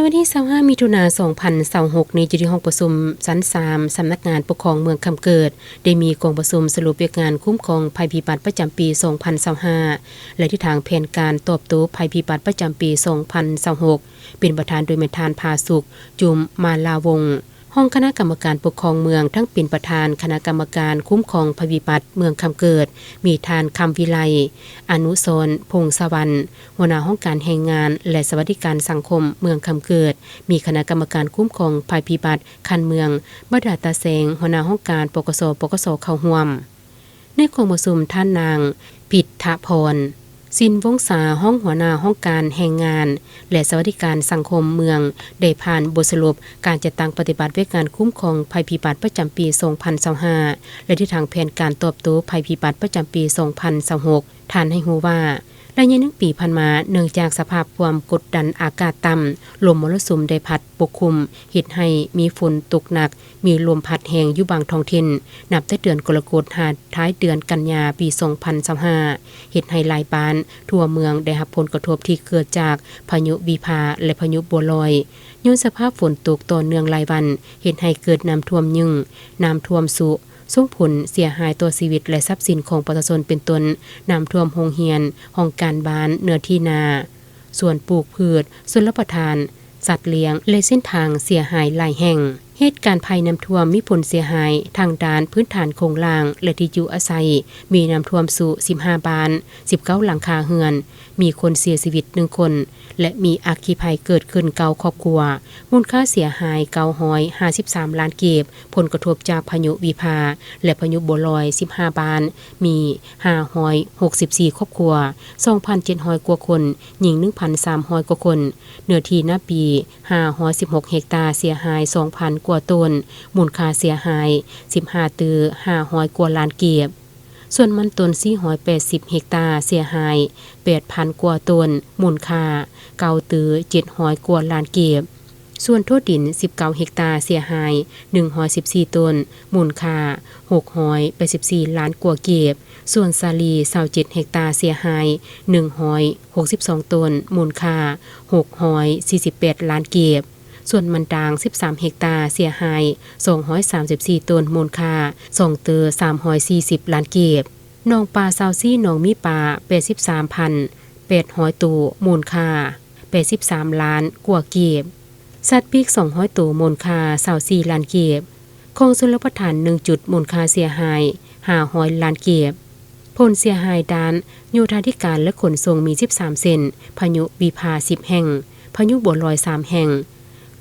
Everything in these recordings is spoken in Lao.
ວັນທີຊາວຫ້າ ມິຖຸນາ ສອງພັນຊາວຫົກນີ້ ຢູ່ທີ່ຫ້ອງປະຊຸມຊັ້ນສາມ ສຳນັກງານປົກຄອງເມືອງຄຳເກີດ ໄດ້ມີກອງປະຊຸມສະຫຼຸບວຽກງານຄຸ້ມຄອງໄພພິບັດປະຈຳປີ ສອງພັນຊາວຫ້າ ແລະ ທິດທາງແຜນການຕອບໂຕ້ໄພພິບັດປະຈຳປີ ສອງພັນຊາວຫົກ ເປັນປະທານໂດຍແມ່ນທ່ານ ຜາສຸກ ຈຸມມາລາວົງ ຮອງຄະນະກຳມະການປົກຄອງເມືອງ ທັງເປັນປະທານຄະນະກຳມະການຄຸ້ມຄອງໄພພິບັດເມືອງຄຳເກີດ, ມີທ່ານ ຄຳວິໄລ ອະນຸສອນ ພົງສະຫວັນ ຫົວໜ້າຫ້ອງການແຮງງານ ແລະ ສະຫວັດດີການສັງຄົມເມືອງຄຳເກີດ, ມີຄະນະກຳມະການຄຸ້ມຄອງໄພພິບັດຂັ້ນເມືອງ ບາດາຕາແສງ ຫົວໜ້າຫ້ອງການ ປກສ ປກສ ເຂົ້າຮ່ວມ. ໃນກອງປະຊຸມ ທ່ານນາງ ພິດທະພອນ ສິນວົງສາ ຮອງຫົວໜ້າຫ້ອງການແຮງງານ ແລະ ສະຫວັດດີການສັງຄົມເມືອງ ໄດ້ຜ່ານບົດສະຫຼຸບການຈັດຕັ້ງປະຕິບັດວຽກງານຄຸ້ມຄອງໄພພິບັດປະຈຳປີ ສອງພັນຊາວຫ້າ ແລະ ທິດທາງແຜນການຕອບໂຕ້ໄພພິບັດປະຈຳປີ ສອງພັນຊາວຫົກ. ທ່ານໃຫ້ຮູ້ວ່າ ໄລຍະໜຶ່ງປີຜ່ານມາ, ເນື່ອງຈາກສະພາບຄວາມກົດດັນອາກາດຕ່ຳ, ລົມມໍລະສຸມໄດ້ພັດປົກຄຸມ, ເຮັດໃຫ້ມີຝົນຕົກໜັກ, ມີລົມພັດແຮງຢູ່ບາງທ້ອງຖິ່ນ, ນັບແຕ່ເດືອນກໍລະກົດ ຫາທ້າຍເດືອນກັນຍາ ປີສອງພັນຊາວຫ້າ ເຮັດໃຫ້ຫຼາຍບ້ານທົ່ວເມືອງໄດ້ຮັບຜົນກະທົບທີ່ເກີດຈາກພາຍຸວິພາ ແລະ ພາຍຸບົວລອຍ. ຍ້ອນສະພາບຝົນຕົກຕໍ່ເນື່ອງຫຼາຍວັນ ເຮັດໃຫ້ເກີດນ້ຳຖ້ວມຍືງ, ນ້ຳຖ້ວມຊຸ, ສົ່ງຜົນເສຍຫາຍຕໍ່ຊີວິດ ແລະ ຊັບສິນຂອງປະຊາຊົນ ເປັນຕົ້ນ ນ້ຳຖ້ວມໂຮງຮຽນ, ຫ້ອງການບ້ານ, ເນື້ອທີ່ນາ, ສວນປູກພືດ, ຊົນລະປະທານ, ສັດລ້ຽງ ແລະ ເສັ້ນທາງເສຍຫາຍຫຼາຍແຫ່ງ. ເຫດການໄພນ້ຳຖ້ວມມີຜົນເສຍຫາຍທາງດ້ານພື້ນຖານໂຄງລ່າງ ແລະ ທີ່ຢູ່ອາໄສ, ມີນ້ຳຖ້ວມຊຸສິບຫ້າບ້ານ, ສິບເກົ້າຫຼັງຄາເຮືອນ, ມີຄົນເສຍຊີວິດໜຶ່ງຄົນ ແລະ ມີອັກຄີໄພເກີດຂຶ້ນເກົ້າຄອບຄົວ, ມູນຄ່າເສຍຫາຍເກົ້າຮ້ອຍຫ້າສິບສາມລ້ານກີບ, ຜົນກະທົບຈາກພາຍຸວິພາ ແລະ ພາຍຸບົວລອຍສິບຫ້າບ້ານ, ມີຫ້າຮ້ອຍຫົກສິບສີ່ຄອບຄົວ, ສອງພັນເຈັດຮ້ອຍກວ່າຄົນ, ຍິງໜຶ່ງພັນສາມຮ້ອຍກວ່າຄົນ, ເນື້ອທີ່ນາປີ ຫ້າຮ້ອຍສິບຫົກເຮັກຕາ ເສຍຫາຍສອງພັນກວ່າໂຕນ, ມູນຄ່າເສຍຫາຍສິບຫ້າຕື້ຫ້າຮ້ອຍກວ່າລ້ານກີບ. ສວນມັນຕົ້ນ ສີ່ຮ້ອຍແປດສິບເຮັກຕາ ເສຍຫາຍແປດພັນກວ່າໂຕນ, ມູນຄ່າເກົ້າຕື້ເຈັດຮ້ອຍກວ່າລ້ານກີບ. ສວນຖົ່ວດິນ ສິບເກົ້າເຮັກຕາ ເສຍຫາຍໜຶ່ງຮ້ອຍສິບສີ່ໂຕນ, ມູນຄ່າຫົກຮ້ອຍແປດສິບສີ່ລ້ານກວ່າກີບ. ສວນສາລີ ຊາວເຈັດເຮັກຕາ ເສຍຫາຍໜຶ່ງຮ້ອຍຫົກສິບສອງໂຕນ, ມູນຄ່າຫົກຮ້ອຍສີ່ສິບແປດລ້ານກີບ. ສວນມັນຕາງ ສິບສາມເຮັກຕາ ເສຍຫາຍສອງຮ້ອຍສາມສິບສີ່ໂຕນ, ມູນຄ່າສອງຕື້ສາມຮ້ອຍສີ່ສິບລ້ານກີບ. ໜອງປາ ຊາວສີ່, ໜອງມີປາ ແປດສິບສາມພັນແປດຮ້ອຍໂຕ, ມູນຄ່າແປດສິບສາມລ້ານກວ່າກີບ. ສັດປີກ ສອງຮ້ອຍໂຕ, ມູນຄ່າຊາວສີ່ລ້ານກີບ. ຂອງຊົນລະປະທານ ໜຶ່ງຈຸດ, ມູນຄ່າເສຍຫາຍຫ້າຮ້ອຍລ້ານກີບ. ຜົນເສຍຫາຍດ້ານໂຍທາທິການ ແລະ ຂົນສົ່ງມີສິບສາມເສັ້ນ, ພາຍຸວິພາສິບແຫ່ງ, ພາຍຸບົວລອຍສາມແຫ່ງ,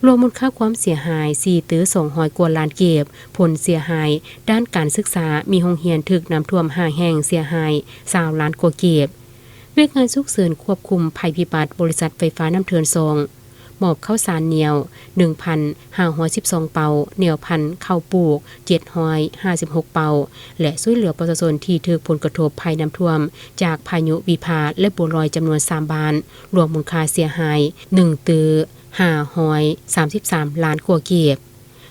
ລວມມູນຄ່າຄວາມເສຍຫາຍສີ່ຕື້ສອງຮ້ອຍກວ່າລ້ານກີບ. ຜົນເສຍຫາຍດ້ານການສຶກສາ, ມີໂຮງຮຽນຖືກນ້ຳຖ້ວມຫ້າແຫ່ງ, ເສຍຫາຍຊາວລ້ານກວ່າກີບ. ວຽກງານສຸກເສີນຄວບຄຸມໄພພິບັດ, ບໍລິສັດໄຟຟ້ານ້ຳເທີນສອງ ມອບເຂົ້າສານໜຽວໜຶ່ງພັນຫ້າຮ້ອຍສິບສອງເປົາ, ແນວພັນເຂົ້າປູກເຈັດຮ້ອຍຫ້າສິບຫົກເປົາ ແລະ ຊ່ວຍເຫຼືອປະຊາຊົນທີ່ຖືກຜົນກະທົບໄພນ້ຳຖ້ວມຈາກພາຍຸວິພາ ແລະ ບົວລອຍ ຈຳນວນສາມບ້ານ, ລວມມູນຄ່າເສຍຫາຍໜຶ່ງຕື້ຫ້າຮ້ອຍສາມສິບສາມລ້ານກວ່າກີບ.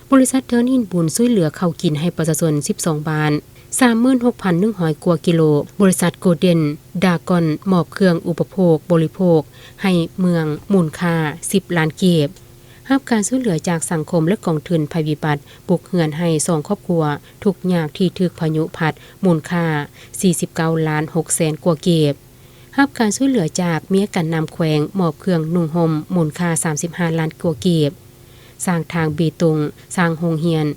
ບໍລິສັດເທີນຫີນບຸນ ຊ່ວຍເຫຼືອເຂົ້າກິນໃຫ້ປະຊາຊົນສິບສອງບ້ານ, ສາມໝື່ນຫົກພັນໜຶ່ງຮ້ອຍກວ່າກິໂລ. ບໍລິສັດ ໂກລເດັນດຣາກອນ ມອບເຄື່ອງອຸປະໂພກບໍລິໂພກໃຫ້ເມືອງ ມູນຄ່າສິບລ້ານກີບ. ຮັບການຊ່ວຍເຫຼືອຈາກສັງຄົມ ແລະ ກອງທຶນໄພພິບັດ, ປຸກເຮືອນໃຫ້ສອງຄອບຄົວທຸກຍາກທີ່ຖືກພາຍຸພັດ, ມູນຄ່າສີ່ສິບເກົ້າລ້ານຫົກແສນກວ່າກີບ. ຮັບການຊ່ວຍເຫຼືອຈາກເມຍກັນນ້ຳແຂວງ, ມອບເຄື່ອງນຸ່ງຫົ່ມ ມູນຄ່າສາມສິບຫ້າລ້ານກວ່າກີບ. ສ້າງທາງເບຕົງ, ສ້າງໂຮງຮຽນ,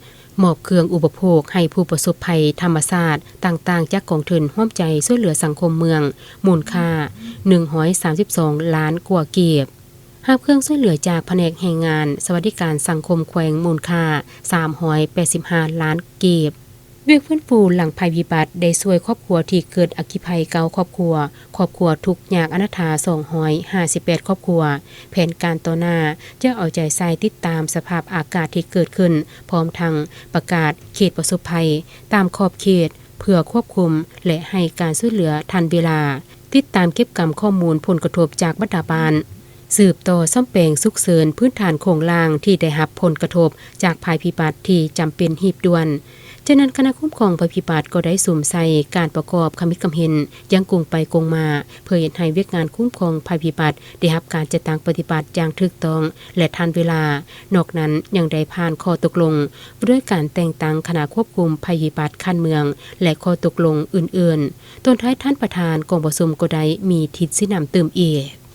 ມອບເຄື່ອງອຸປະໂພກໃຫ້ຜູ້ປະສົບໄພທຳມະຊາດຕ່າງໆ ຈາກກອງທຶນຮ່ວມໃຈຊ່ວຍເຫຼືອສັງຄົມເມືອງ, ມູນຄ່າໜຶ່ງຮ້ອຍສາມສິບສອງລ້ານກວ່າກີບ. ຮັບເຄື່ອງຊ່ວຍເຫຼືອຈາກພະແນກແຮງງານ, ສະຫວັດດີການສັງຄົມແຂວງ, ມູນຄ່າສາມຮ້ອຍແປດສິບຫ້າລ້ານກີບ. ວຽກຟື້ນຟູຫຼັງໄພພິບັດໄດ້ຊ່ວຍຄອບຄົວທີ່ເກີດອັກຄີໄພເກົ້າຄອບຄົວ, ຄອບຄົວທຸກຍາກອະນາຖາສອງຮ້ອຍຫ້າສິບແປດຄອບຄົວ. ແຜນການຕໍ່ໜ້າຈະເອົາໃຈໃສ່ຕິດຕາມສະພາບອາກາດທີ່ເກີດຂຶ້ນ, ພ້ອມທັງປະກາດເຂດປະສົບໄພຕາມຂອບເຂດ ເພື່ອຄວບຄຸມ ແລະ ໃຫ້ການຊ່ວຍເຫຼືອທັນເວລາ. ຕິດຕາມເກັບກຳຂໍ້ມູນຜົນກະທົບຈາກບັນດາບ້ານ. ສືບຕໍ່ສ້ອມແປງສຸກເສີນພື້ນຖານໂຄງລ່າງທີ່ໄດ້ຮັບຜົນກະທົບຈາກໄພພິບັດທີ່ຈຳເປັນຮີບດ່ວນ. ຈາກນັ້ນຄະນະຄຸ້ມຄອງໄພພິບັດກໍໄດ້ສຸມໃສ່ການປະກອບຄຳເຫັນຄຳເຫັນຢ່າງກົງໄປກົງມາ ເພື່ອເຮັດໃຫ້ວຽກງານຄຸ້ມຄອງໄພພິບັດໄດ້ຮັບການຈັດຕັ້ງປະຕິບັດຢ່າງຖືກຕ້ອງ ແລະ ທັນເວລາ. ນອກນັ້ນຍັງໄດ້ຜ່ານຂໍ້ຕົກລົງວ່າດ້ວຍການແຕ່ງຕັ້ງຄະນະຄວບຄຸມໄພພິບັດຂັ້ນເມືອງ ແລະ ຂໍ້ຕົກລົງອື່ນໆ. ຕອນທ້າຍທ່ານປະທານກອງປະຊຸມກໍໄດ້ມີທິດຊີ້ນຳຕື່ມອີກ.